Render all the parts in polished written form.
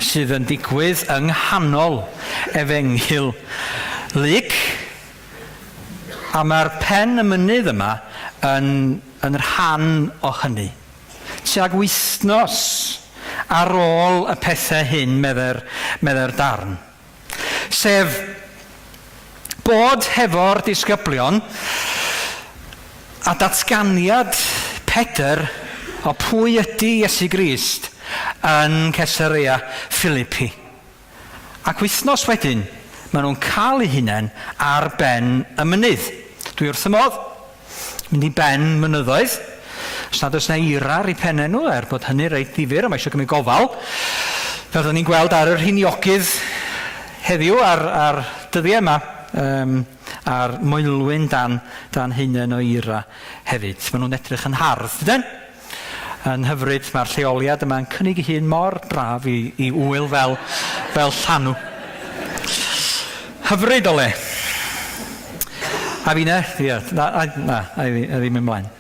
sydd yn digwydd yng nghanol Efengyl Luc. A mae'r pen y mynydd yma yn, yn rhan o hynny. Tuag wythnos ar ôl y pethau hyn, meddai'r, meddai'r darn. Sef bod hefo'r disgyblion a datganiad Pedr o pwy ydy Iesu Grist yn Caesarea Philippi. Ac wythnos wedyn, maen nhw'n cael eu hunain ar ben y mynydd. Dwi wrth y modd mynd i ben mynyddoedd. Os nad oes 'na eira ar eu pennau nhw, er bod hynny reit ddifyr, a mae eisiau cymryd gofal, fel rydyn ni'n gweld ar yr hiniogydd heddiw a'r, a'r dyddiau yma, um, a'r moelwyn dan, dan haenen o eira hefyd. Maen nhw'n edrych yn hardd, dydyn? Yn hyfryd, mae'r lleoliad yma'n cynnig ei hun mor braf i, i ŵyl fel, fel llanw. Hyfryd o le. A fi na, ie, na, a, na, a fi, a ddim ymlaen.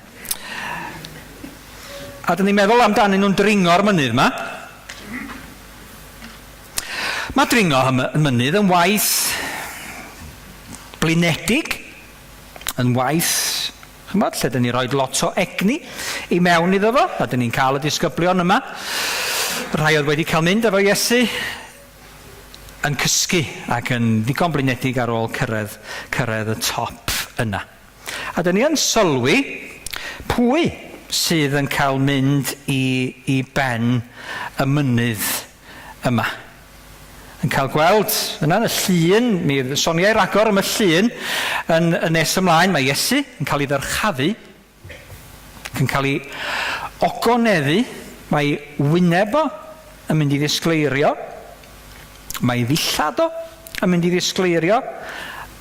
A dyn ni'n meddwl amdanyn nhw'n dringo'r mynydd yma. Mae dringo y mynydd yn waith blinedig, yn waith Ch'mod, lle 'dyn ni roid lot o egni i mewn iddo fo, a 'dyn ni'n cael y disgyblion yma, rhai oedd wedi cael mynd efo Iesu, yn cysgu ac yn ddigon blinedig ar ôl cyrraedd, cyrraedd y top yna. A 'dyn ni yn sylwi pwy sydd yn cael mynd i, i ben y mynydd yma. Yn cael gweld, yna yn y llun, mi soniai ragor am y llun yn, yn nes ymlaen, mae Iesu yn cael ei ddyrchafu, ac yn cael ei ogoneddu, mae wyneb o yn mynd i ddisgleirio, mae ei ddillad o yn mynd i ddisgleirio,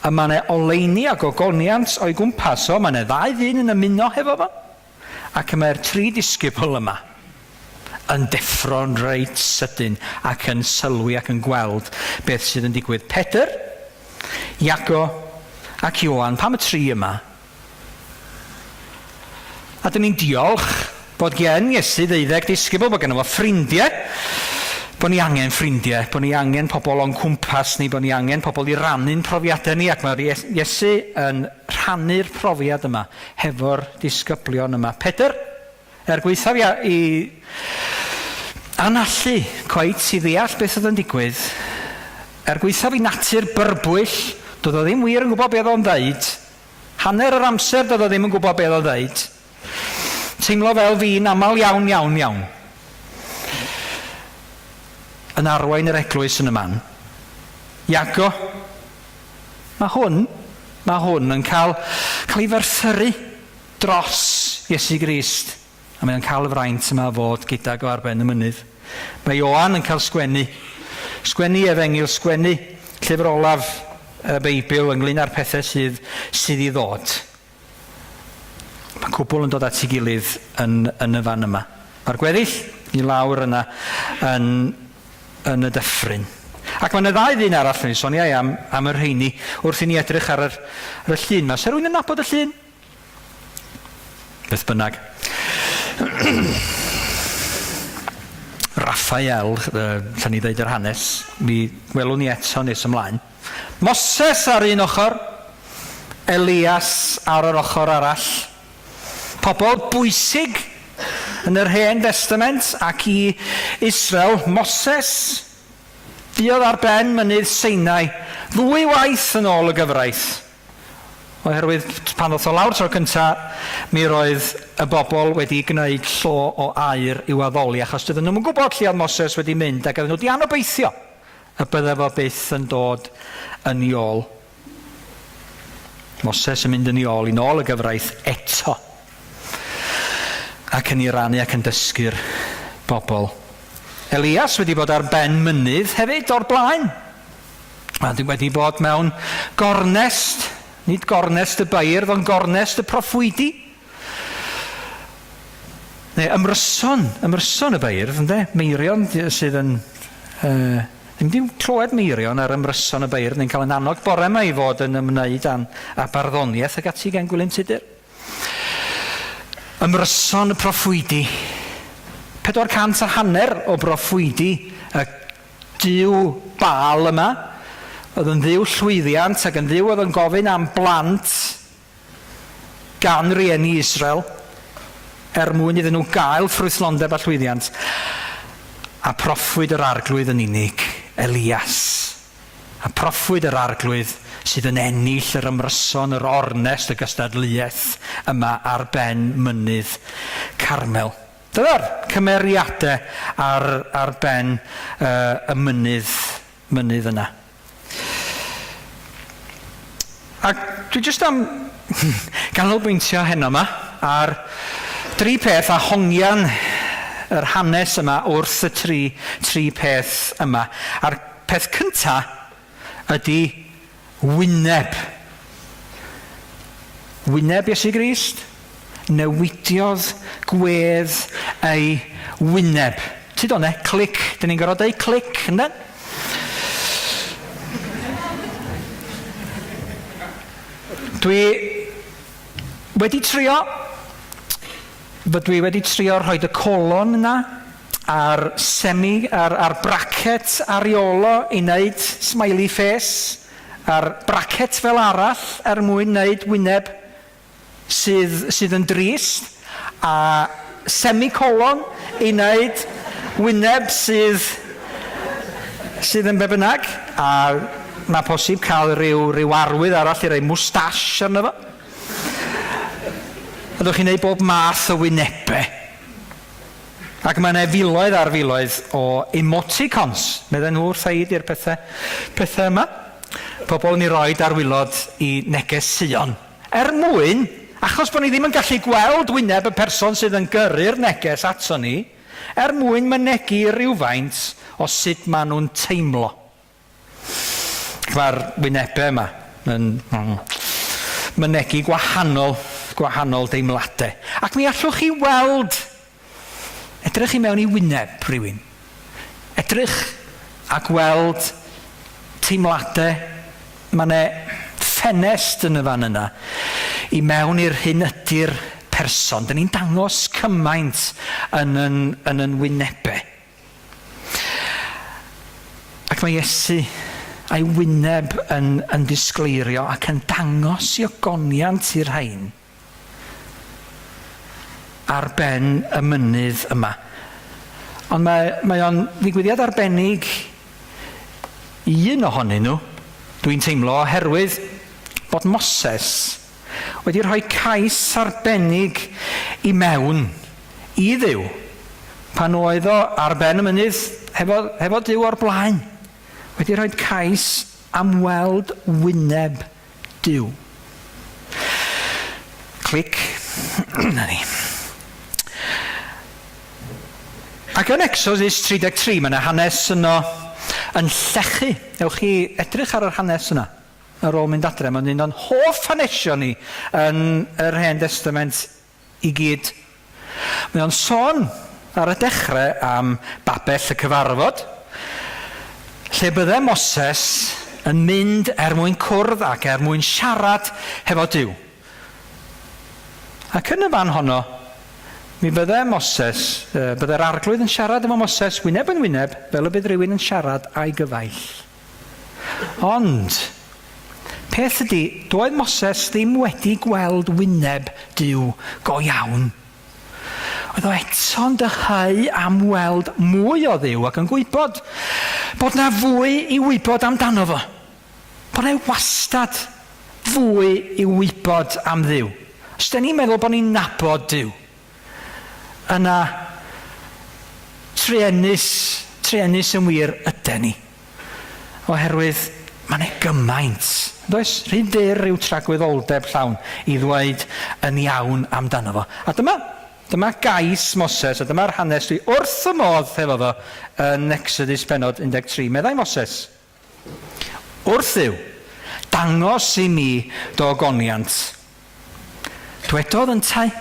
a mae yna oleuni ac ogoniant o'i gwmpas o, mae yna ddau ddyn yn ymuno hefo fo. Ac y mae'r tri disgybl yma yn deffro'n reit sydyn ac yn sylwi ac yn gweld beth sydd yn digwydd. Pedr, Iago ac Ioan, pam y tri yma? A dyn ni'n diolch bod gen Iesu ddeuddeg disgybl, bod genno fo ffrindiau, bod ni angen ffrindiau, bod ni angen pobl o'n cwmpas ni, bod ni angen pobl i rannu'n profiadau ni, ac mae Iesu yn rhannu'r profiad yma hefo'r disgyblion yma. Pedr, er gwaethaf i, i anallu cweit i ddeall beth oedd yn digwydd, er gwaethaf i natur byrbwyll, doedd o ddim wir yn gwybod beth oedd o'n ddeud. Hanner yr amser doedd o ddim yn gwybod beth oedd o'n ddeud. Teimlo fel fi'n aml iawn, iawn, iawn. Yn arwain yr eglwys yn y man. Iago, Mae hwn, mae hwn yn cael, cael ei ferthyru dros Iesu Grist. A mae o'n cael y fraint yma o fod gydag o ar ben y mynydd. Mae Ioan yn cael sgwennu, sgwennu efengyl, sgwennu llyfr olaf y Beibl ynglyn â'r pethau sydd, sydd i ddod. Mae cwbl yn dod at ei gilydd yn, yn y fan yma. Mae'r gweddill i lawr yna yn, yn y dyffryn. Ac mae yna ddau ddyn arall, mi soniai am, am y rheini wrth i ni edrych ar yr, ar y llun yma. Oes rhywun yn nabod y llun? Beth bynnag. Raphael, uh, lle ni ddeud yr hanes, mi welwn ni eto nes ymlaen. Moses ar un ochr, Elias ar yr ochr arall. Pobl bwysig yn yr Hen Destament ac i Israel, Moses fuodd ar ben mynydd Sinai ddwy waith yn ôl y gyfraith. Oherwydd pan ddoth o lawr tro cynta, mi roedd y bobl wedi gwneud llo o aur i'w addoli achos doedden nhw'm yn gwybod lle oedd Moses wedi mynd ac oedden nhw 'di anobeithio y bydde fo byth yn dod yn ei ôl. Moses yn mynd yn ei ôl i nôl y gyfraith eto. Ac yn ei rannu ac yn dysgu'r bobl. Elias wedi bod ar ben mynydd hefyd o'r blaen. A wedi bod mewn gornest, nid gornest y beirdd, ond gornest y proffwydi. Neu ymryson, ymryson y beirdd, ynde? Meirion sydd yn... Uh, ddim wedi clywed Meirion ar ymryson y beirdd, neu'n cael yn annog bore yma i fod yn ymwneud â'n, â barddoniaeth ac ati gan Gwilym Tudur. Ymryson y proffwydi. 400 a hanner o broffwydi y Duw Baal yma, oedd yn dduw llwyddiant ac yn dduw oedd yn gofyn am blant gan rieni Israel er mwyn iddyn nhw gael ffrwythlondeb a llwyddiant. A proffwyd yr arglwydd yn unig, Elias. A proffwyd yr arglwydd sydd yn ennill yr ymryson, yr ornest, y gystadleuaeth yma ar ben mynydd Carmel. Dyna'r cymeriadau ar, ar ben uh, y mynydd, mynydd yna. Ac dwi jyst am ganolbwyntio heno yma ar dri peth a hongian yr hanes yma wrth y tri, tri peth yma. A'r peth cynta ydy wyneb. Wyneb Iesu Grist. Newidiodd gwedd ei wyneb. Tyd o'n e, clic. Dyn ni'n gorfod deud clic, ynddo? Dwi wedi trio, dwi wedi trio rhoi y colon yna a'r semi, a'r, a'r bracket ar ei ôl o i wneud smiley face, a'r bracket fel arall er mwyn wneud wyneb sydd, sydd yn drist, a semicolon i wneud wyneb sydd, sydd yn be bynnag, a mae posib cael rhyw, rhyw arwydd arall i roi moustache arno fo. Ydych chi'n gwneud bob math o wynebau. Ac mae yna filoedd ar filoedd o emoticons, medden nhw wrtha i 'di'r pethau, pethau yma. Pobl yn ei roed ar wylod i negeseuon. Er mwyn, achos bod ni ddim yn gallu gweld wyneb y person sydd yn gyrru'r neges ato ni, er mwyn mynegi rhywfaint o sut maen nhw'n teimlo. Mae'r wynebau yma yn mynegi gwahanol, gwahanol deimladau. Ac mi allwch chi weld, edrych i mewn i wyneb rhywun. Edrych a gweld teimladau. Mae yna ffenest yn y fan yna i mewn i'r hyn ydy'r person. Dyn ni'n dangos cymaint yn yn, yn yn wynebau. Ac mae Iesu a'i wyneb yn, yn disgleirio ac yn dangos i ogoniant i'r rhain ar ben y mynydd yma. Ond mae, mae o'n ddigwyddiad arbennig i un ohonyn nhw, dwi'n teimlo, oherwydd bod Moses wedi rhoi cais arbennig i mewn i Dduw pan oedd o ar ben y mynydd hefo, hefo Duw o'r blaen, wedi rhoi cais am weld wyneb Duw. Clic. Na ni. Ac yn Exodus 33, mae yna hanes yno yn llechu. Ewch chi edrych ar yr hanes yna. Ar ôl mynd adre, mae'n un o'n hoff hanesion ni yn yr Hen Destament i gyd. Mae o'n sôn ar y dechrau am babell y cyfarfod, lle bydde Moses yn mynd er mwyn cwrdd ac er mwyn siarad hefo Duw. Ac yn y fan honno, mi fydde Moses, bydde'r Arglwydd yn siarad efo Moses wyneb yn wyneb, fel y bydd rhywun yn siarad â'i gyfaill. Ond, peth ydy, doedd Moses ddim wedi gweld wyneb Duw go iawn. Oedd o eto'n dyheu am weld mwy o Dduw ac yn gwybod bod na fwy i wybod amdano fo. Bod na wastad fwy i wybod am Dduw. Os da ni'n meddwl bod ni'n nabod Duw, yna truenus, truenus yn wir yden ni. Oherwydd mae 'na gymaint, yn does? Rhy fyr yw tragwyddoldeb llawn i ddweud yn iawn amdano fo. A dyma, dyma gais Moses, a dyma'r hanes dwi wrth fy modd hefo fo yn Exodus pennod 13. Meddai Moses, Wrth Dduw, dangos i mi dy ogoniant. Dwedodd yntau,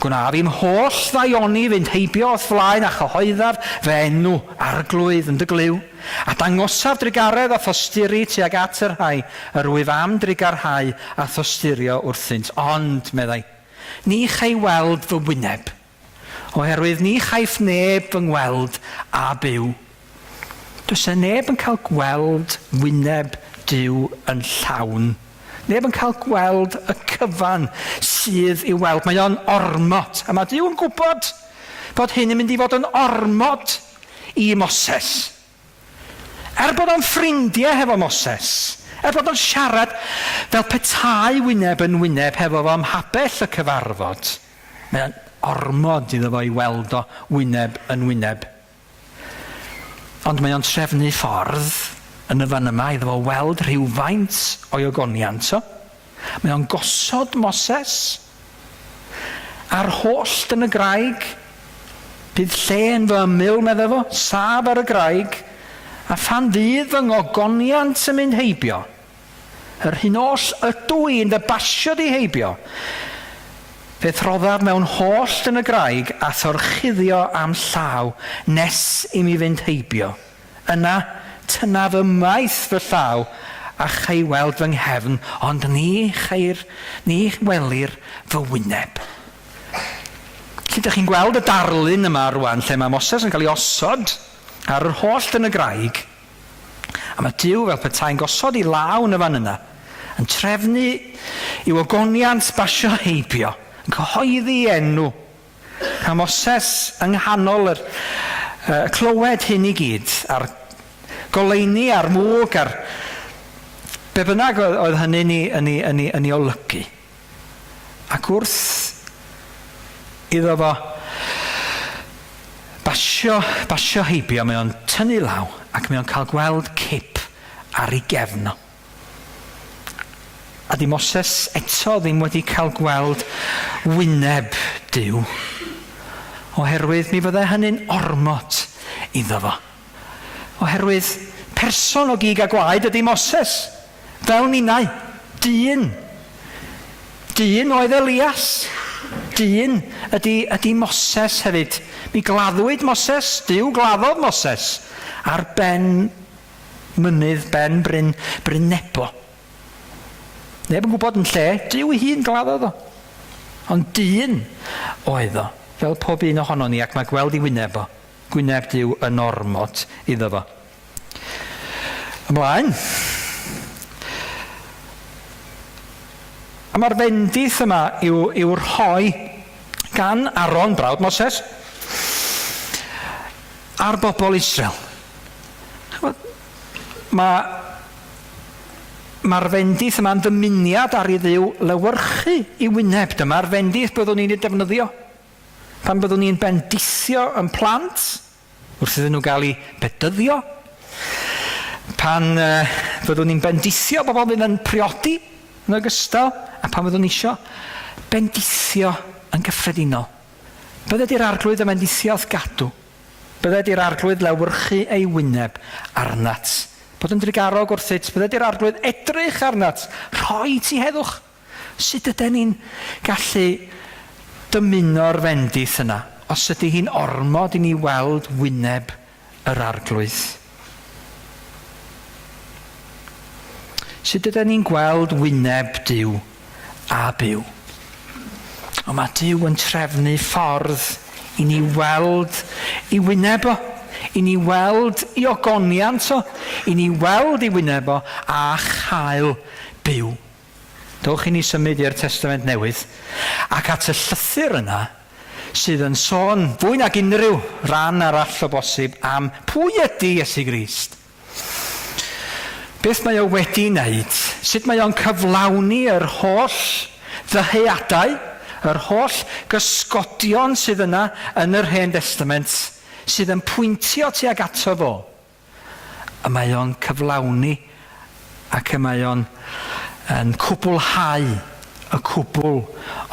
Gwnaf i'm holl ddaioni fynd heibio o'th flaen a chyhoeddaf fy enw, Arglwydd, yn dy glyw, a dangosaf drugaredd a thosturi tuag at y rhai yr wyf am drugarhau a thosturio wrthynt. Ond, meddai, ni chei weld fy wyneb, oherwydd ni chaiff neb fy ngweld a byw. Does e neb yn cael gweld wyneb Duw yn llawn. Neb yn cael gweld y cyfan sydd i'w weld. Mae o'n ormod. A mae Duw yn gwybod bod hyn yn mynd i fod yn ormod i Moses. Er bod o'n ffrindiau hefo Moses, er bod o'n siarad fel petai wyneb yn wyneb hefo fo ym mhabell y cyfarfod, mae o'n ormod iddo fo i weld o wyneb yn wyneb. Ond mae o'n trefnu ffordd yn y fan yma iddo fo weld rhywfaint o'i ogoniant o. Mae o'n gosod Moses a'r hollt yn y graig. Bydd lle yn fy ymyl, medde fo, saf ar y graig, a phan fydd fy ngogoniant yn mynd heibio, yr hyn oll ydw i'n dy basio di heibio, fe throddaf mewn hollt yn y graig a thorchuddio â'm llaw nes i mi fynd heibio. Yna, tynnaf ymaith fy llaw a chei weld fy nghefn, ond ni cheir, ni welir fy wyneb. Felly, dych chi'n gweld y darlun yma rwan lle mae Moses yn cael ei osod ar yr hollt yn y graig, a mae Duw fel petai'n gosod ei law yn y fan yna, yn trefnu i'w ogoniant basio heibio, yn cyhoeddi ei enw. Cael Moses yng nghanol yr uh, clywed hyn i gyd, a'r goleuni a'r mwg a'r be bynnag oedd, oedd hynny'n ei, yn ei, yn ei, yn ei olygu. Ac wrth iddo fo basio, basio heibio, mae o'n tynnu law ac mae o'n cael gweld cip ar ei gefn o. A di Moses eto ddim wedi cael gweld wyneb Duw, oherwydd mi fyddai hynny'n ormod iddo fo. Oherwydd person o gig a gwaed ydy Moses, fel ninnau, dyn. Dyn oedd Elias. Dyn ydy, ydy Moses hefyd. Mi gladdwyd Moses, Duw gladdodd Moses ar ben Mynydd ben Bryn, Bryn Nebo. Neb yn gwybod yn lle, Duw ei hun gladdodd o. Ond dyn oedd o, fel pob un ohonon ni, ac mae gweld ei wyneb o, gwyneb Duw yn ormod iddo fo. Ymlaen. A mae'r fendith yma i'w, i'w rhoi gan Aaron, brawd Moses, ar bobl Israel. Ch'mod, mae mae'r fendith yma'n ddymuniad ar i Dduw lewyrchu i wyneb. Dyma'r fendith byddwn ni'n ei defnyddio. Pan byddwn ni'n bendithio yn plant, wrth iddyn nhw gael eu bedyddio. Pan uh, fyddwn ni'n bendithio bobl fydd yn priodi yn ogystal, a pan fyddwn ni eisiau bendithio yn gyffredinol. Bydded i'r Arglwydd y bendithio wrth gadw. Bydded i'r Arglwydd lewyrchu ei wyneb arnat. Bod yn drugarog wrthyt, bydded i'r Arglwydd edrych arnat, rhoi ti heddwch. Sut yden ni'n gallu dymuno'r fendith yna, os ydy hi'n ormod i ni weld wyneb yr Arglwydd? Sut yden ni'n gweld wyneb Duw a byw? Ond mae Duw yn trefnu ffordd i ni weld i wyneb o, i ni weld i ogoniant o, i ni weld i wyneb o a chael byw. Dowch i ni symud i'r Testament Newydd ac at y llythyr yna sydd yn sôn, fwy nag unrhyw ran arall o bosib, am pwy ydy Iesu Grist. Beth mae o wedi wneud, sut mae o'n cyflawni yr holl ddyheadau, yr holl gysgodion sydd yna yn yr Hen Destament, sydd yn pwyntio tuag ato fo. Y mae o'n cyflawni ac y mae o'n yn cwblhau y cwbl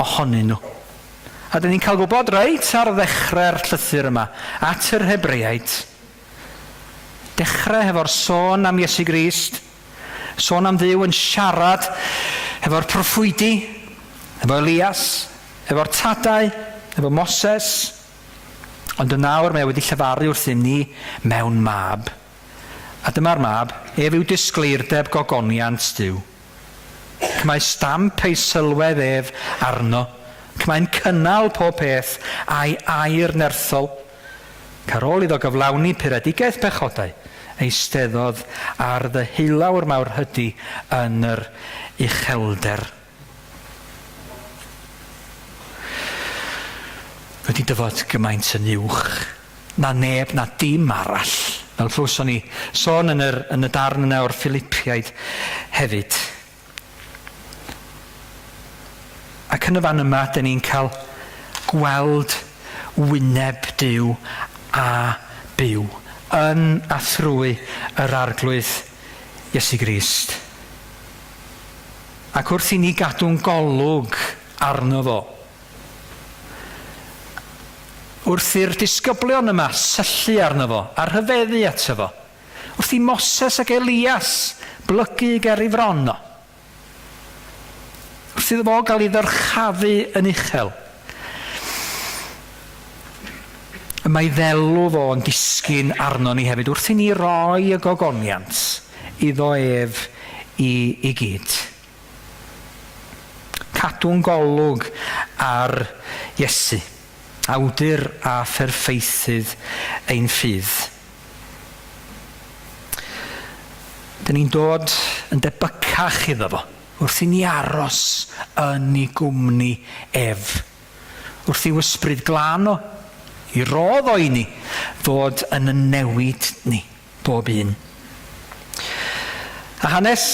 ohonyn nhw. A dyn ni'n cael gwybod reit ar ddechrau'r llythyr yma at yr Hebreaid, dechrau hefo'r sôn am Iesu Grist, sôn am Dduw yn siarad hefo'r proffwydi, efo Elias, efo'r tadau, efo Moses, Ond yn awr mae o wedi llefaru wrthym ni mewn mab. A dyma'r mab, ef yw disgleirdeb gogoniant Duw. Ac mae stamp ei sylwedd ef arno, ac mae'n cynnal pob peth â'i air nerthol. Ac ar ôl iddo gyflawni puredigaeth pechodau, Eisteddodd ar ddeheulaw'r mawrhydi yn yr uchelder. Wedi dyfod gymaint yn uwch na neb na dim arall, fel clywson ni sôn yn yr, yn y darn yna o'r Philipiaid hefyd. Ac yn y fan yma, dyn ni'n cael gweld wyneb Duw a byw yn a thrwy yr Arglwydd Iesu Grist. Ac wrth i ni gadw'n golwg arno fo, wrth i'r disgyblion yma syllu arno fo a rhyfeddu ato fo, wrth i Moses ac Elias blygu ger ei fron o, wrth iddo fo gael ei ddyrchafu yn uchel, y mae ddelw fo yn disgyn arno ni hefyd wrth i ni roi y gogoniant iddo ef i, i gyd. Cadw'n golwg ar Iesu, awdur a pherffeithydd ein ffydd. Dyn ni'n dod yn debycach iddo fo wrth i ni aros yn ei gwmni ef. Wrth i'w ysbryd glân o, i rodd o i ni, fod yn y newid ni. Bob un. A hanes,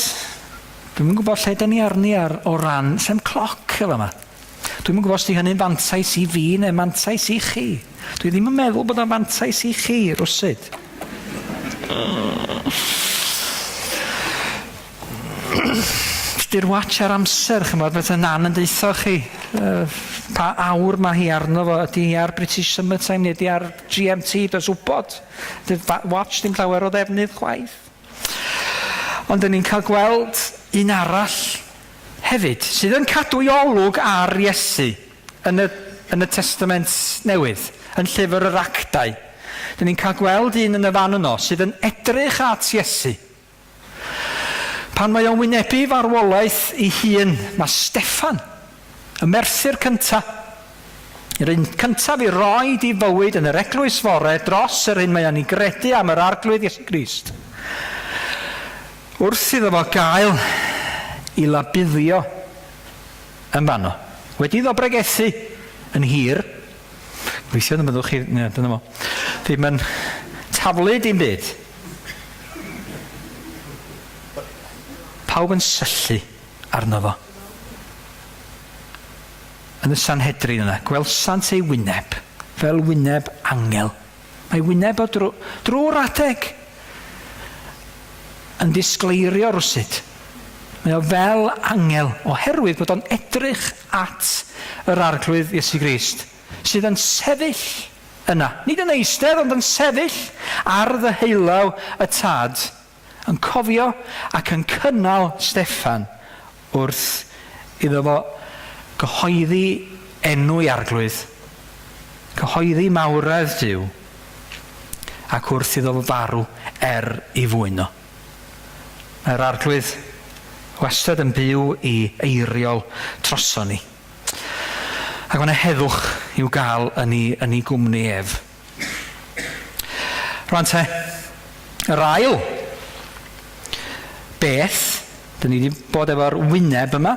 dwi'm yn gwybod lle 'da ni arni ar o ran sem cloc yn fama. Dwi'm yn gwybod os 'di hynny'n fantais i fi neu mantais i chi. Dwi ddim yn meddwl bod o'n fantais i chi, rwsut. Dydy'r watch ar amser, chymod, fatha Nan yn deutho chi, uh, pa awr mae hi arno fo, ydy hi ar British Summer Time neu ydy ar GMT, does wybod. Dydy'r watch ddim llawer o ddefnydd chwaith. Ond dyn ni'n cael gweld un arall hefyd, sydd yn cadw i olwg ar Iesu yn y, yn y Testament Newydd, yn llyfr yr Actau. Dyn ni'n cael gweld un yn y fan yno sydd yn edrych at Iesu. Pan mae o'n wynebu farwolaeth ei hun, mae Steffan, y merthyr cyntaf, yr un cyntaf i roed i fywyd yn yr eglwys fore dros yr hyn mae o'n ei gredu am yr Arglwydd Iesu Grist. Wrth iddo fo gael ei labuddio yn fanno, wedi iddo bregethu yn hir, gobeithio na byddwch chi, ne, dyna fo, ddim yn taflu dim byd, Pawb yn syllu arno fo. Yn y Sanhedrin yna, gwelsant ei wyneb fel wyneb angel. Mae wyneb o drw, drwy'r adeg yn disgleirio rwsut. Mae o fel angel oherwydd bod o'n edrych at yr Arglwydd Iesu Grist, sydd yn sefyll yna, nid yn eistedd ond yn sefyll ar ddeheulaw y Tad, yn cofio ac yn cynnal Steffan wrth iddo fo gyhoeddi enw ei Arglwydd, cyhoeddi mawredd Duw, ac wrth iddo fo farw er ei fwyn o. Mae'r Arglwydd wastad yn byw i eiriol troson ni. Ac mae yna heddwch i'w gael yn ei, yn ei gwmni ef. Rwan te, yr ail beth, dyn ni wedi bod efo'r wyneb yma,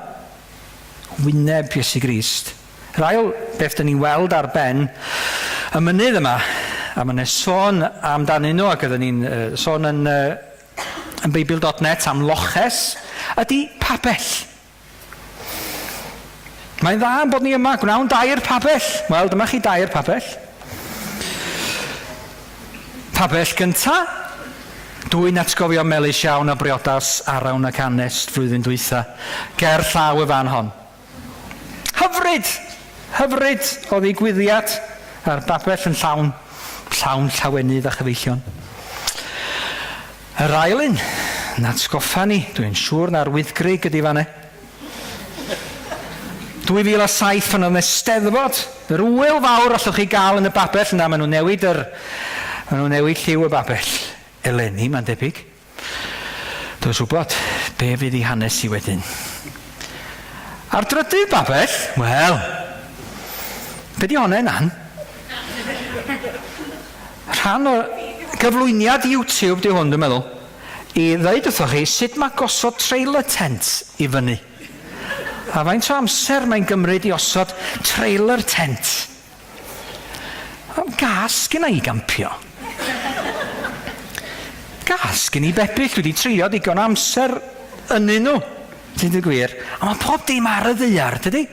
wyneb Iesu Grist. Yr ail beth dyn ni'n weld ar ben y mynydd yma, a mae yna sôn amdanyn nhw, ac oedden ni'n uh, sôn yn, uh, yn Beibl.net am loches, ydy pabell. Mae'n dda yn bod ni yma. Gwnawn dair pabell. Wel, dyma chi dair pabell. Pabell gynta, dwy'n atgofio melys iawn o briodas Arawn ac Anest flwyddyn dwytha, ger llaw y fan hon. Hyfryd! Hyfryd o ddigwyddiad, a'r babell yn llawn, llawn llawenydd a chyfeillion. Yr ail un, yn atgoffa ni, dwi'n siŵr na'r Wyddgrug ydi fan 'ne. 2007 pan oedd 'ne Steddfod, yr ŵyl fawr allwch chi gael yn y babell yna, maen nhw'n newid yr, maen nhw'n newid lliw y babell eleni, mae'n debyg. Does wybod be fydd i hanes i wedyn. A'r drydydd babell, wel, be di honna, Nan? Rhan o... Cyflwyniad YouTube di hwn, dwi'n meddwl, i ddeud wrthoch chi sut mae gosod trailer tent i fyny. A faint o amser mae'n gymryd i osod trailer tent. Gas gynna i gampio. Gas gen i bebyll, dwi wedi treulio digon o amser ynddyn nhw, dweud y gwir. A mae pob dim ar y ddaear, dydy?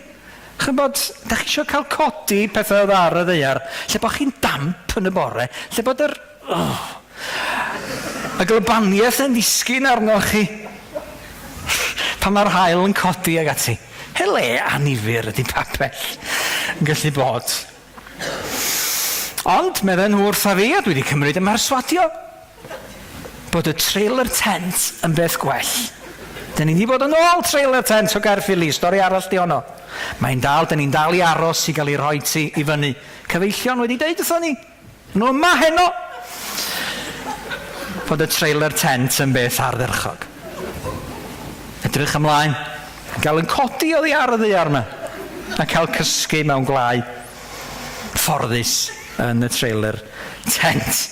Chybod, da chi eisiau cael codi pethau oedd ar y ddaear, lle bod chi'n damp yn y bore, lle bod yr... Oh, y glybaniaeth yn ddisgyn arnoch chi pan mae'r haul yn codi ag ati. He le annifyr ydy pabell yn gallu bod. Ond, medden nhw wrtha fi, a dwi wedi cymryd 'y mherswadio, bod y trailer tent yn beth gwell. Dyn ni wedi bod yn ôl trailer tent o Gaerffili, stori arall di honno. Mae'n dal, dyn ni'n dal i aros i gael ei rhoi ti i fyny. Cyfeillion wedi deud wrthon ni, nhw yma heno, fod y trailer tent yn beth ardderchog. Edrych ymlaen, gael yn codi oddi ar y ddaear yma, a cael cysgu mewn gwlau fforddus yn y trailer tent.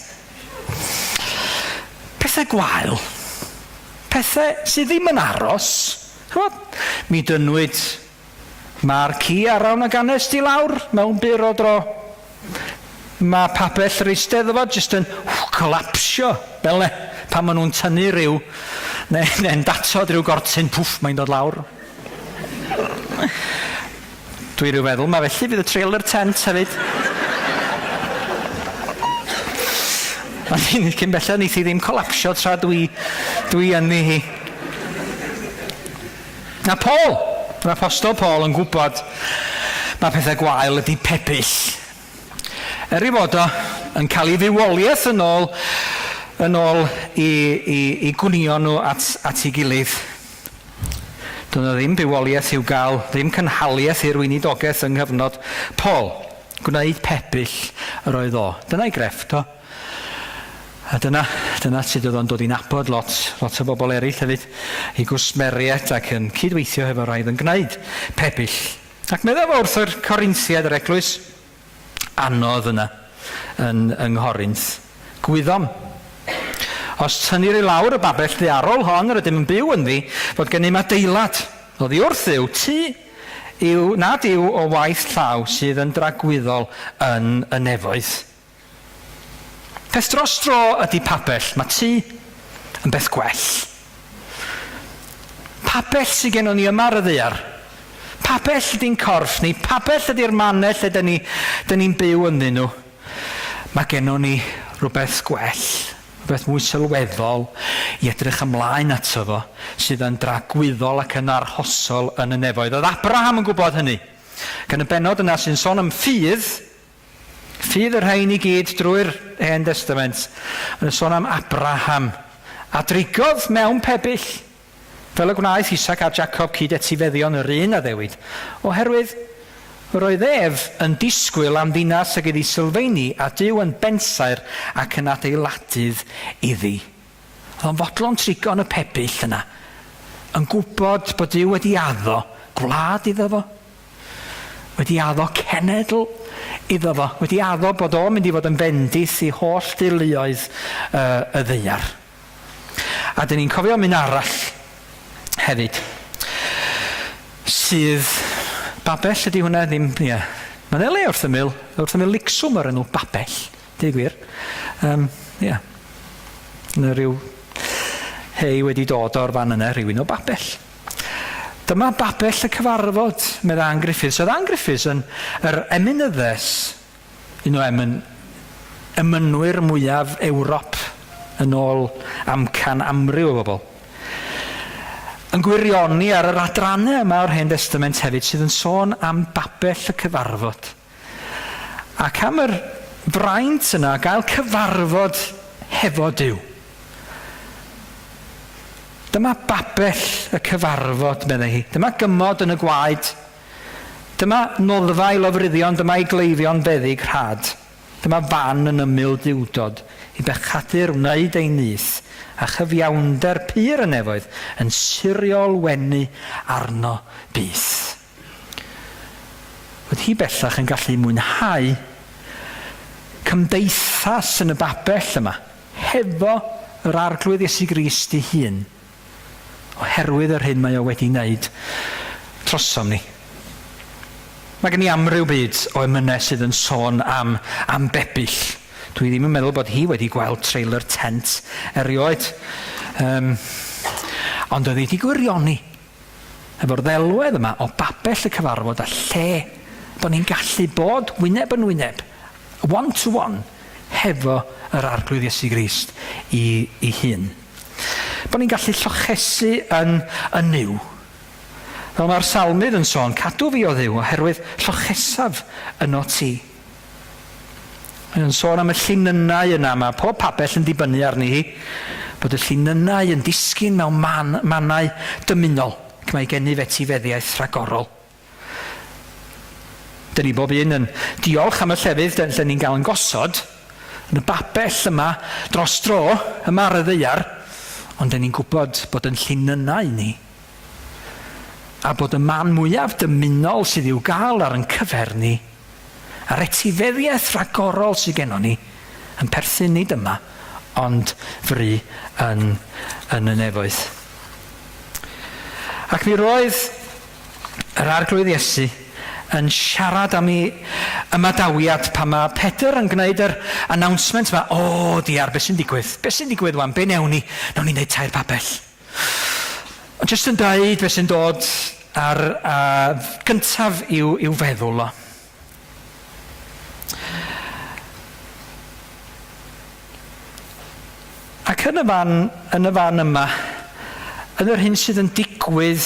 Pethau gwael, pethau sydd ddim yn aros, chymod, mi dynnwyd Mae'r ci arawn ag Anest i lawr mewn byr o dro. Mae pabell yr Eisteddfod jyst yn colapsio fel 'ne pan maen nhw'n tynnu rhyw neu neu'n datod rhyw gortyn, pwff, mae'n dod lawr. Dwi rhyw feddwl ma felly fydd y trailer tent hefyd. Ond cyn belled neith hi ddim colapsio tra dwi, dwi ynddi hi. Mae Paul, yr apostol Paul, yn gwybod mae pethau gwael ydy pebyll. Er ei fod o yn cael ei fywoliaeth yn ôl, yn ôl i, i, i gwnïo nhw at, at ei gilydd. Doedd yna ddim bywoliaeth i'w gael, ddim cynhaliaeth i'r weinidogaeth yng nghyfnod Paul. Gwneud pebyll yr oedd o. Dyna'i grefft o. A dyna, dyna sut oedd o'n dod i nabod lot, lot o bobl eraill hefyd, i gwsmeriaid ac yn cydweithio hefo rai oedd yn gwneud pebyll. Ac meddai fo wrth yr Corinthiaid, yr eglwys anodd yna yn, yng Nghorinth, Gwyddom, os tynnir i lawr y babell ddaearol hon yr ydym yn byw ynddi, fod gennym adeilad oddi wrth Dduw, tŷ yw, nad yw o waith llaw sydd yn dragwyddol yn y nefoedd. Peth dros dro ydy pabell, mae tŷ yn beth gwell. Pabell sydd gennon ni yma ar y ddaear. Pabell ydy'n corff ni, pabell ydy'r mannau lle dyn ni, dyn ni'n byw ynddyn nhw. Mae gennon ni rhywbeth gwell, rhywbeth mwy sylweddol i edrych ymlaen ato fo, sydd yn dragwyddol ac yn arhosol yn y nefoedd. Oedd Abraham yn gwybod hynny. Ac yn y bennod yna sy'n sôn am ffydd, Ffydd y rhain i gyd drwy'r Hen Destament yn sôn am Abraham, a drigodd mewn pebyll, fel y gwnaeth Isaac a Jacob cyd etifeddion yr un addewid, oherwydd yr oedd ef yn disgwyl am ddinas ag iddi sylfeini, a Duw yn bensaer ac yn adeiladydd iddi. Oedd o'n fodlon trigo yn y pebyll yna, yn gwybod bod Duw wedi addo gwlad iddo fo. Wedi addo cenedl iddo fo, wedi addo bod o'n mynd i fod yn fendith i holl deuluoedd uh, y ddaear. A dyn ni'n cofio am un arall hefyd, sydd, babell ydy hwnna, ddim, ie. Yeah. Mae'n ele wrth ymyl, wrth ymyl Licswm o'r enw Babell, dweud gwir. Um, ie. Yeah. Yna rhyw hei wedi dod o'r fan yna, rhywun o Babell. Dyma babell y cyfarfod, meddai Ann Griffiths. Oedd Ann Griffiths yn yr emynyddes, un o emyn, emynwyr mwyaf Ewrop, yn ôl amcan amryw o bobl. Yn gwirioni ar yr adrannau yma o'r Hen Destament hefyd sydd yn sôn am babell y cyfarfod. Ac am yr fraint yna gael cyfarfod hefo Duw. Dyma babell y cyfarfod, meddai hi. Dyma gymod yn y gwaed. Dyma noddfa i lofruddion, dyma i gleifion feddyg rhad. Dyma fan yn ymyl duwdod i bechadur wneud ei nyth, a chyfiawnder pur y nefoedd yn siriol wenu arno byth. Oedd hi bellach yn gallu mwynhau cymdeithas yn y babell yma. hefo yr Arglwydd Iesu Grist ei hun, oherwydd yr hyn mae o wedi wneud trosom ni. Mae gen i amryw byd o emynau sydd yn sôn am, am bebyll. Dwi ddim yn meddwl bod hi wedi gweld trailer tent erioed. Um, ond oedd hi wedi gwirioni efo'r ddelwedd yma o babell y cyfarfod a lle bod ni'n gallu bod wyneb yn wyneb, one to one, hefo yr Arglwydd Iesu Grist i, i hun. Bod ni'n gallu llochesu yn y Nuw. Fel mae'r Salmydd yn sôn, cadw fi o Dduw, oherwydd llochesaf yno ti. Mae'n sôn am y llinynnau yna, mae pob pabell yn dibynnu arni hi, bod y llinynnau yn disgyn mewn man, mannau dymunol, ac mae gennyf etifeddiaeth rhagorol. Dyn ni bob un yn diolch am y llefydd lle ni'n gael yn gosod, yn y babell yma dros dro, yma ar y ddaear, ond dyn ni'n gwybod bod yn llinynnau ni, a bod y man mwyaf dymunol sydd i'w gael ar yn cyfer ni, a'r etifeddiaeth ragorol sydd gennon ni, yn perthyn nid yma, ond fry yn, yn y nefoedd. Ac mi roedd yr Arglwydd Iesu yn siarad am ei ymadawiad pan mae Pedr yn gwneud yr announcement yma, o oh, diar, beth sy'n digwydd? Beth sy'n digwydd wan? Be newn ni? Nawn ni wneud tair pabell. Ond jyst yn dweud beth sy'n dod ar uh, gyntaf i'w, i'w feddwl o. Ac yn y fan, yn y fan yma, yn yr hyn sydd yn digwydd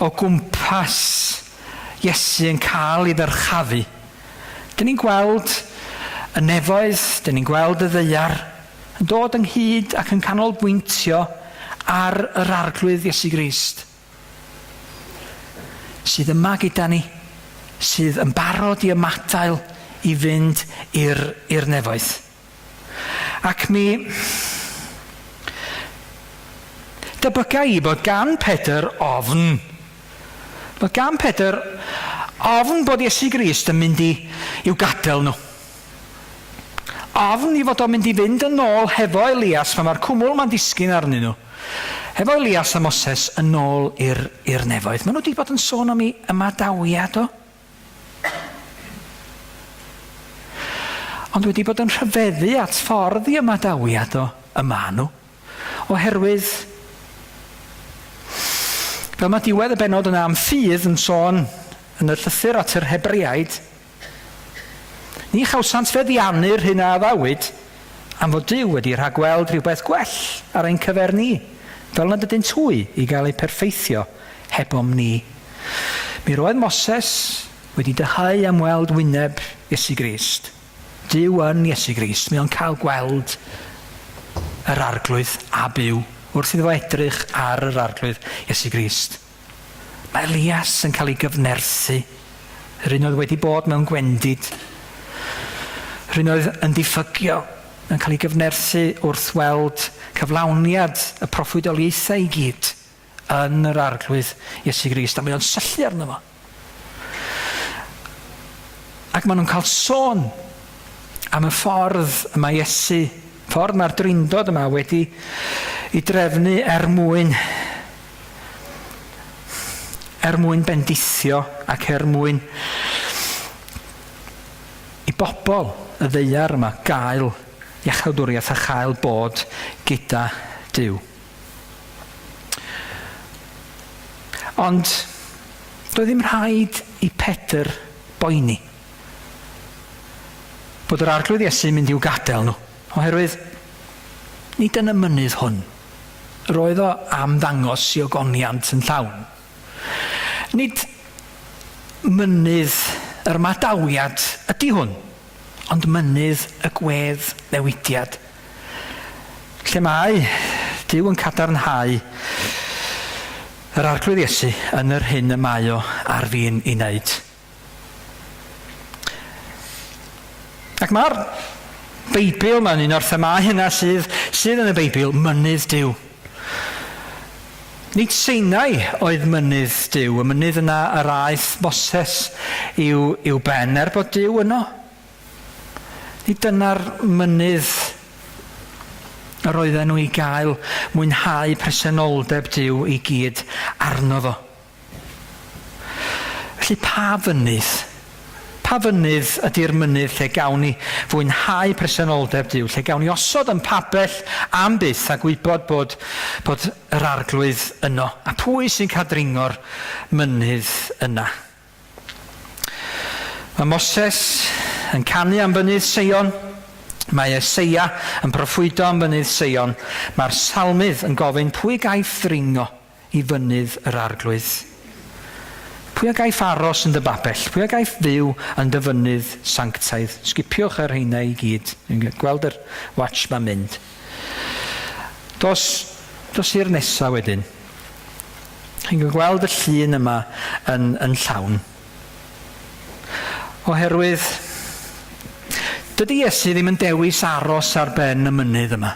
o gwmpas Iesu yn cael ei ddyrchafu, dyn ni'n gweld y nefoedd, dyn ni'n gweld y ddaear, yn dod ynghyd ac yn canolbwyntio ar yr Arglwydd Iesu Grist, sydd yma gyda ni, sydd yn barod i ymadael i fynd i'r nefoedd. Ac mi debyga i bod gan Pedr ofn. Bod gan Pedr ofn bod Iesu Grist yn mynd i i'w gadael nhw. Ofn i fod o'n mynd i fynd yn ôl hefo Elias pan mae'r cwmwl ma'n disgyn arnyn nhw. Hefo Elias a Moses yn ôl i'r nefoedd. Maen nhw wedi bod yn sôn am ei ymadawiad o. Ond wedi bod yn rhyfeddu at ffordd i ymadawiad o y maen nhw. Oherwydd, fel mae diwedd y bennod yna am ffydd yn sôn yn y llythyr at yr Hebreaid, ni chawsant feddiannu'r hyn a addawyd, am fod Duw wedi rhagweld rhywbeth gwell ar ein cyfer ni, fel nad ydynt hwy i gael eu perffeithio hebom ni. Mi roedd Moses wedi dyheu am weld wyneb Iesu Grist. Duw yn Iesu Grist. Mae o'n cael gweld yr Arglwydd a byw wrth iddo fo edrych ar yr Arglwydd Iesu Grist. Mae Elias yn cael ei gyfnerthu. Yr un oedd wedi bod mewn gwendid. Yr un oedd yn diffygio yn cael ei gyfnerthu wrth weld cyflawniad y proffwydoliaethau i gyd yn yr Arglwydd Iesu Grist, a mae o'n syllu arno fo. Ac maen nhw'n cael sôn am y ffordd y mae Iesu, ffordd mae'r drindod yma wedi i drefnu er mwyn er mwyn bendithio ac er mwyn i bobl y ddaear yma gael iachawdwriaeth a chael bod gyda Duw. Ond doedd ddim rhaid i Pedr boeni bod yr Arglwydd Iesu'n mynd i'w gadael nhw, oherwydd nid yn y mynydd hwn roedd o am ddangos i ogoniant yn llawn. Nid mynydd yr ymadawiad ydy hwn, ond mynydd y gwedd newidiad. Lle mae Duw yn cadarnhau yr Arglwydd Iesu yn yr hyn y mae o ar fin ei wneud. Ac mae'r Beibl, mae'n un o'r themâu hynna sydd, sydd yn y Beibl, mynydd Duw. Nid Sinai oedd mynydd Duw, y mynydd yna yr aeth Moses i'w, i'w ben, er bod Duw yno. Nid dyna'r mynydd Yr oedden nhw i gael mwynhau presenoldeb Duw i gyd arno fo. Felly pa fynydd? Pa fynydd ydy'r mynydd lle gawn ni fwynhau presenoldeb Duw, lle gawn ni osod yn pabell am byth a gwybod bod, bod yr Arglwydd yno? A pwy sy'n cael dringo'r mynydd yna? Mae Moses yn canu am fynydd Seion. Mae Eseia yn proffwydo am fynydd Seion. Mae'r salmydd yn gofyn pwy gaiff ddringo i fynydd yr Arglwydd. Pwy a gaiff aros yn dy babell? Pwy a gaiff fyw yn dy fynydd sanctaidd? Sgipiwch y rheina i gyd. Dwi'n gweld yr watch ma'n mynd. Dos, dos i'r nesa wedyn. Chi'n gweld y llun yma yn, yn llawn. Oherwydd, dydy Iesu ddim yn dewis aros ar ben y mynydd yma.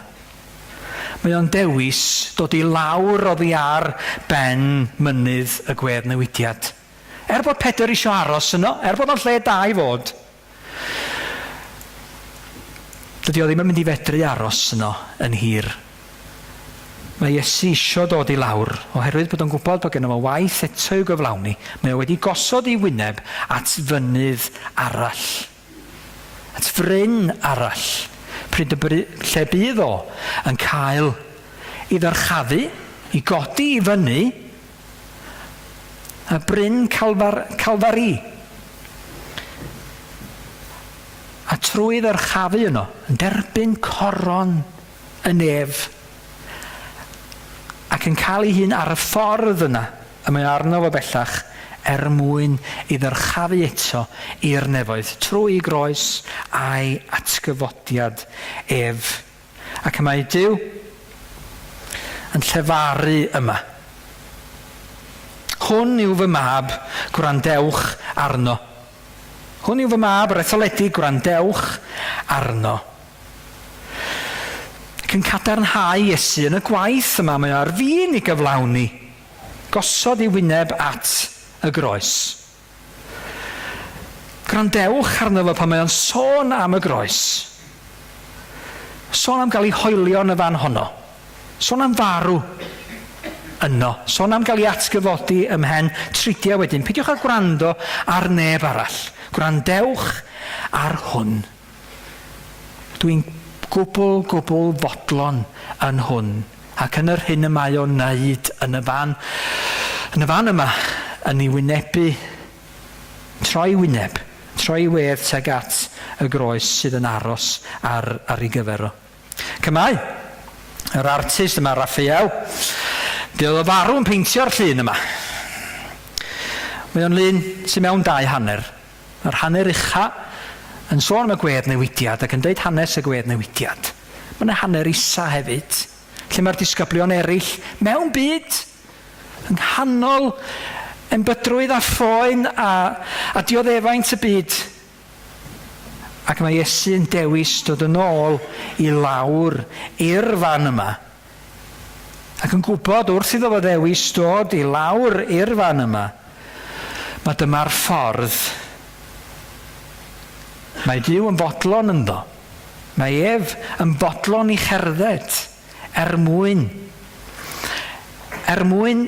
Mae o'n dewis dod i lawr oddi ar ben mynydd y gwedd newidiad. Er bod Pedr isio aros yno, er bod o'n lle da i fod, dydy o ddim yn mynd i fedru aros yno yn hir. Mae Iesu isio dod i lawr, oherwydd bod o'n gwybod bod genno fo waith eto i'w gyflawni. Mae o wedi gosod ei wyneb at fynydd arall. At fryn arall, pryd y bry, lle bydd o yn cael ei ddyrchafu, i godi i fyny, a bryn Calfar, Calfari. A trwy ddyrchafu yno, yn derbyn coron y nef, ac yn cael ei hun ar y ffordd yna, y mae arno fo bellach, er mwyn ei ddyrchafu eto i'r nefoedd, trwy ei groes a'i atgyfodiad ef. Ac y mae Duw yn llefaru yma. Hwn yw fy mab, gwrandewch arno. Hwn yw fy mab, yr etholedig, gwrandewch arno. Ac yn cadarnhau Iesu yn y gwaith yma mae o ar fin i gyflawni, gosod ei wyneb at y groes. Gwrandewch arno fo pan mae o'n sôn am y groes. Sôn am gael ei hoelio yn y fan honno. Sôn am farw yno. Sôn am gael ei atgyfodi ymhen tridiau wedyn. Peidiwch â gwrando ar neb arall. Gwrandewch ar hwn. Dwi'n gwbl, gwbl fodlon yn hwn ac yn yr hyn y mae o'n wneud yn y fan, yn y fan yma, yn ei wynebu, troi wyneb, troi wedd tuag at y groes sydd yn aros ar, ar ei gyfer o. Cymau, yr artist yma, Raphael, fuodd o farw yn peintio'r llun yma. Mae o'n lun sy'n mewn 2 hanner. Mae'r hanner ucha yn sôn am y gwedd newidiad ac yn dweud hanes y gwedd newidiad. Mae yna hanner isa hefyd, lle mae'r disgyblion eraill mewn byd, yng nghanol enbydrwydd a phoen a, a dioddefaint y byd. Ac mae Iesu'n dewis dod yn ôl i lawr i'r fan yma. Ac yn gwybod wrth iddo fo ddewis dod i lawr i'r fan yma, mae dyma'r ffordd. Mae Duw yn fodlon ynddo. Mae ef yn fodlon i cherdded er mwyn er mwyn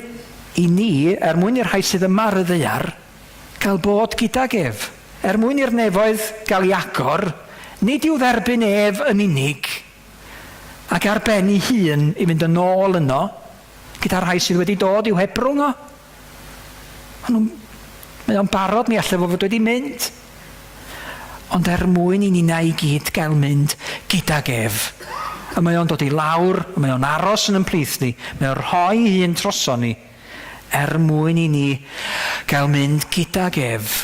i ni, er mwyn i'r rhai sydd yma ar y ddaear, gael bod gydag ef. Er mwyn i'r nefoedd gael ei agor, nid i'w dderbyn ef yn unig, ac ar ben ei hun i fynd yn ôl yno gyda'r rhai sydd wedi dod i'w hebrwng o. Maen nhw'n, mae o'n barod, mi allai fo fod wedi mynd. Ond er mwyn i ninnau i gyd gael mynd gydag ef. A mae o'n dod i lawr, a mae o'n aros yn ymplith ni, mae o'n rhoi ei hun droson ni, er mwyn i ni gael mynd gydag ef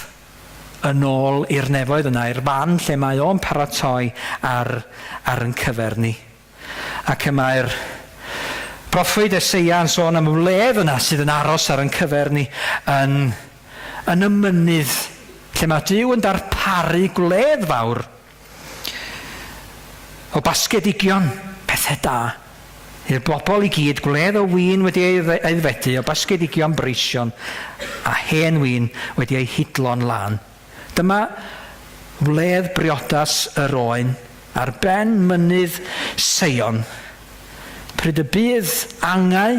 yn ôl i'r nefoedd yna, i'r fan lle mae o'n paratoi ar, ar yn cyfer ni. Ac y mae'r proffwyd Eseia yn sôn am y wledd yna sydd yn aros ar yn cyfer ni yn, yn y mynydd, lle mae Duw yn darparu gwledd fawr o basgedigion, pethau da, i'r bobl i gyd, gwledd o win wedi ei aeddfedu, o basgedigion breision, a hen win wedi ei hidlo'n lân. Dyma wledd briodas yr oen ar ben mynydd Seion. Pryd y bydd angau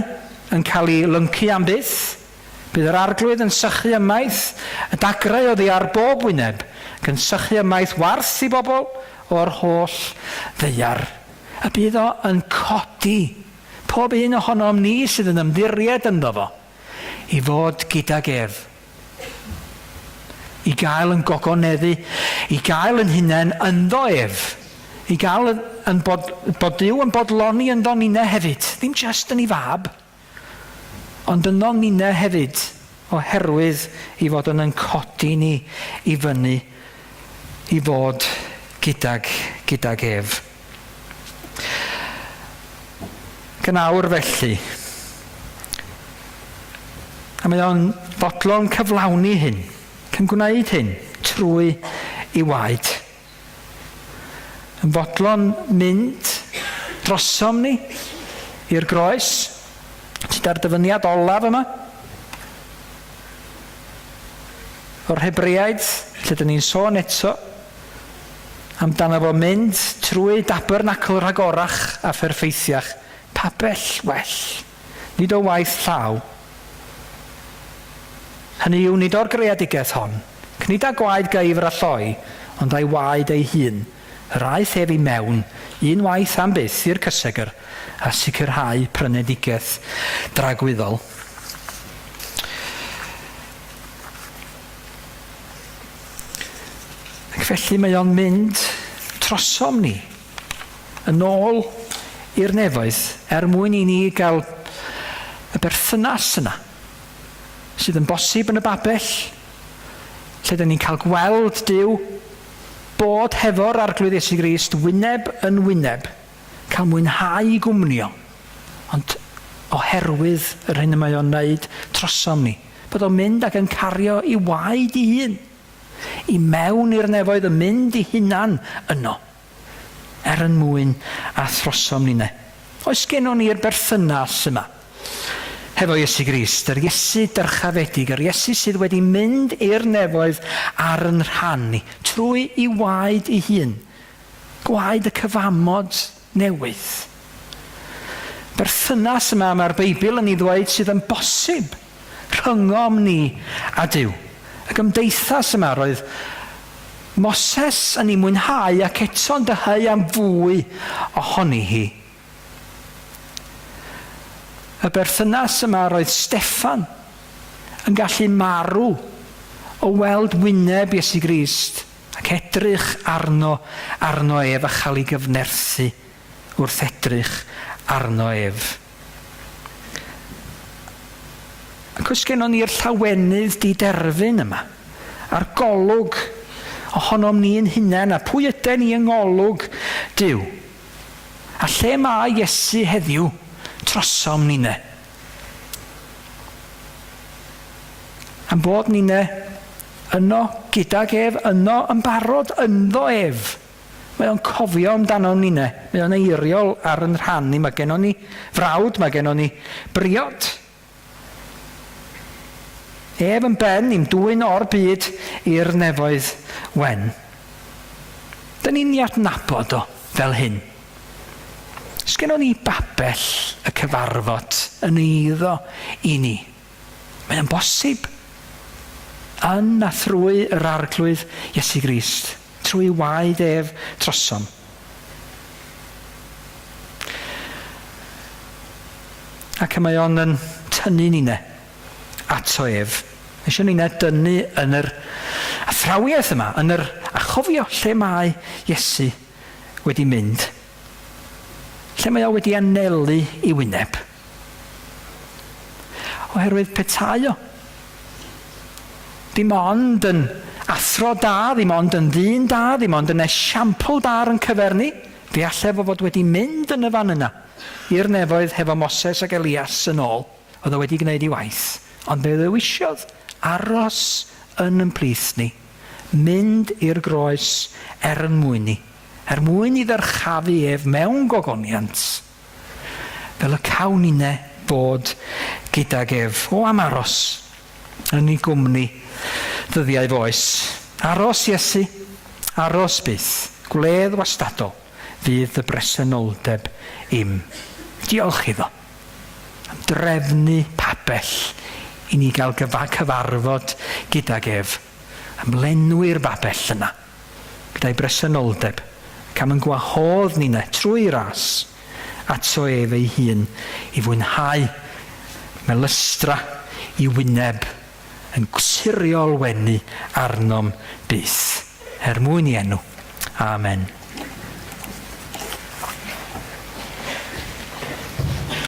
yn cael ei lyncu am byth, bydd yr Arglwydd yn sychu ymaith y dagrau oddi ar bob wyneb, ac yn sychu ymaith warth i bobl o'r holl ddaear. A bydd o yn codi pob un ohonom ni sydd yn ymddiried ynddo fo, i fod gydag ef, i gael yn gogoneddu, i gael yn hunain ynddo ef, i gael yn bod, bod Duw yn bodloni ynddo ninne hefyd, ddim jyst yn ei fab, ond ynddo ninne hefyd, oherwydd i fod yn yn codi ni i fyny i fod gydag, gydag ef. Ac yn awr felly, a mae o'n fodlon cyflawni hyn, ac yn gwneud hyn trwy ei waed. Yn fodlon mynd drosom ni i'r groes, gyda'r dyfyniad olaf yma, o'r Hebreaid, lle dyn ni'n sôn eto amdano fo mynd trwy dabernacl rhagorach a pherffeithiach, pabell well, nid o waith llaw. Hynny yw, nid o'r greadigaeth hon, ac nid â gwaed geifr a lloi, ond â'i waed ei hun, yr aeth ef i mewn, un waith am byth, i'r cysegr, a sicrhau prynedigaeth dragwyddol. Ac felly mae o'n mynd trosom ni, yn ôl i'r nefoedd, er mwyn i ni gael y berthynas yna, sydd yn bosib yn y babell, lle dyn ni'n cael gweld Duw, bod hefo'r Arglwydd Iesu Grist wyneb yn wyneb, cael mwynhau i gwmnio, ond oherwydd yr hyn y mae o'n wneud trosom ni, bod o'n mynd ac yn cario i waed i hun, i mewn i'r nefoedd, yn mynd i hunan yno, er yn mwyn a throsom ninne. Oes gennon ni'r berthynas yma hefo Iesu Grist, yr Iesu dyrchafedig, yr Iesu sydd wedi mynd i'r nefoedd ar yn rhan ni, trwy i waed ei hun, Gwaed y cyfamod newydd. Berthynas yma mae'r Beibl yn ei ddweud sydd yn bosib rhyngom ni a Duw. Y gymdeithas yma roedd Moses yn ei mwynhau ac eto'n dyheu am fwy ohoni hi. Y berthynas yma roedd Steffan yn gallu marw o weld wyneb Iesu Grist Ac edrych arno, arno ef, a chael ei gyfnerthu wrth edrych arno ef. Ac oes gennon ni'r llawenydd diderfyn yma, a'r golwg ohonom ni'n hunain, a pwy yden ni yng ngolwg Duw? A lle mae Iesu heddiw trosom ninne? Am bod ninne yno gydag ef, yno yn barod ynddo ef. Mae o'n cofio amdano ninne. Mae o'n eiriol ar yn rhan ni. Mae gennon ni frawd, mae gennon ni briod. Ef yn ben i'n dwyn o'r byd i'r nefoedd wen. Dyn ni'n ei adnabod o fel hyn. Sgennon ni babell y cyfarfod yn eiddo i ni. Mae o'n bosib. Yn a thrwy yr Arglwydd Iesu Grist, trwy waed ef trosom. Ac y mae o'n yn tynnu ninne ato ef. Mae eisiau ninne dynnu yn yr athrawiaeth yma, yn yr a chofio lle mae Iesu wedi mynd. Lle mae o wedi anelu i wyneb. Oherwydd petai o ddim ond yn athro da, ddim ond yn ddyn da, ddim ond yn esiampl da ar yn cyfer ni, fe allai fo fod wedi mynd yn y fan yna i'r nefoedd hefo Moses ac Elias yn ôl. Oedd o wedi gwneud ei waith. Ond fe ddewisiodd aros yn yn plith ni. Mynd i'r groes er yn mwyn ni, er mwyn i ddyrchafu ef mewn gogoniant, fel y cawn ninne fod gydag ef. O, am aros yn ei gwmni ddyddiau f'oes. Aros, Iesu, aros byth, gwledd wastadol fydd dy bresenoldeb im. Diolch iddo am drefnu pabell i ni gael cyfarfod gydag ef, am lenwi'r babell yna gyda'i bresenoldeb, ac am yn gwahodd ninne trwy ras ato ef ei hun i fwynhau melystra i wyneb yn gwsuriol wenu arnom byth, er mwyn i enw. Amen.